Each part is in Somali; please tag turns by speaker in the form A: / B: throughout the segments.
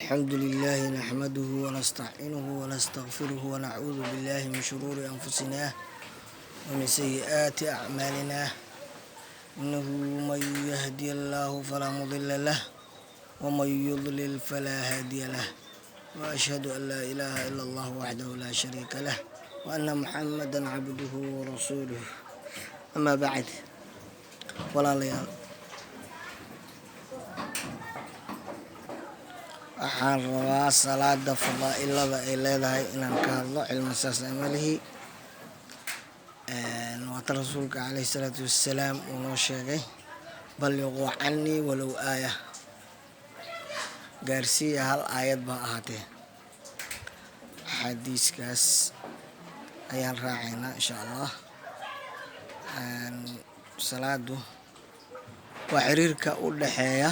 A: الحمد لله نحمده ونستعينه ونستغفره ونعوذ بالله من شرور أنفسنا ومن سيئات أعمالنا، إنه من يهدي الله فلا مضل له ومن يضلل فلا هادي له، وأشهد أن لا إله إلا الله وحده لا شريك له وأن محمدا عبده ورسوله، أما بعد. Walaalayaal, waxaan rabaa salaada fadaa'ilada ay leedahay inaan ka hadlo. Cilmi saas amalihi waata Rasuulka caleyhi salaatu wassalaam uu noo sheegay: "Balliquu canii walow aaya", gaarsiiya hal aayad baa ahaatee. Xadiiskaas ayaan raacaynaa insha Allah. Salaadu waa xiriirka u dhexeeya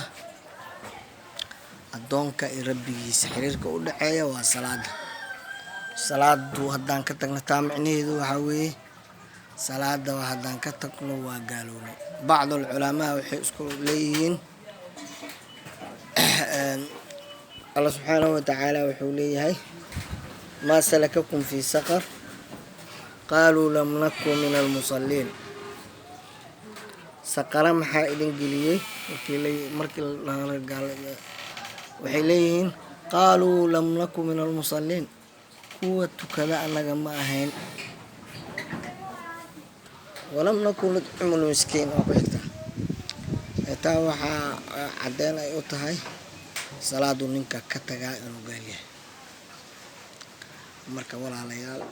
A: addoonka iyo Rabbigiisa. Xiriirka u dhexeeya waa salaada. Salaadu haddaan ka tagno, taa micnaheedu waxaa weeye salaada haddaan ka tagno waa gaalownay. Bacdul culamaa waxay isku leeyihiin, Allah subxaanahu watacaala wuxuu leeyahay: "Maa salakakum fii saqar? Qaaluu lam naku min almusalliin." Saqara maxaa idin geliyey? Markii waxay leeyihiin: "Qaaluu lam naku min almusalliin", kuwa tukada annaga ma ahayn. "Walam naku nudcimu lmiskiin" waa ku xigtaa. Taa waxaa caddeyn ay u tahay salaadu ninka ka tagaa inuu gaal yahay. Marka walaalayaal,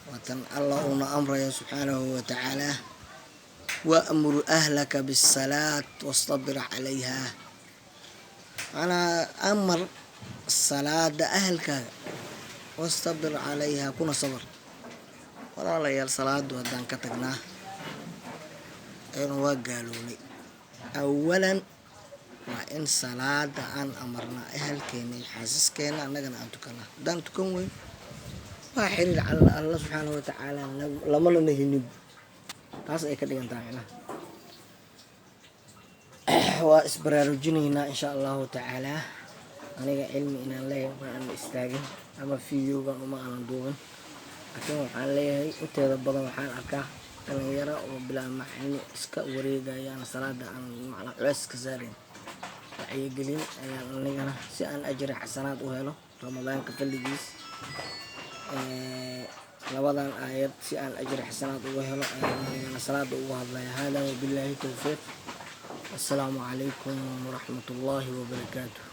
A: waatan Allah uuna amraya subxaanahu watacaala: "Wa'mur ahlaka bisalaat wastabir calayha". Macnaa amar salaada ahalkaaga, wastabir calayha, kuna sabr. Walaalayaal, salaadu haddaan ka tagnaa aynu waa gaalownay. Awalan waa in salaada aan amarnaa ahalkeena iyo xaasaskeena, annagana aan tukanaa. Haddaan tukan weyn, waa xiriir Alla subxaanahu watacaala lamana nahinin, taas ay ka dhigan tahay. Macnaha waa isbaraarujinaynaa insha Allahu tacaalaa. Aniga cilmi inaan leeyahay ma aanan istaagin ama videogan uma aanan duubin, laakiin waxaan leeyahay inteeda badan waxaan arkaa dhalinyaro oo bilaa macni iska wareegayaan, salaada aan macnaa culeys ka saarayn. Wacyigelin ayaan anigana si aan ajri xasanaad u helo Ramadaanka fadligiis, labadan aayad si aan ajri xasanaad uga helo ayaan anigana salaada ugu hadlaya. Hada wabilaahi towfiiq. Assalaamu calaykum waraxmat ullaahi wabarakaatuh.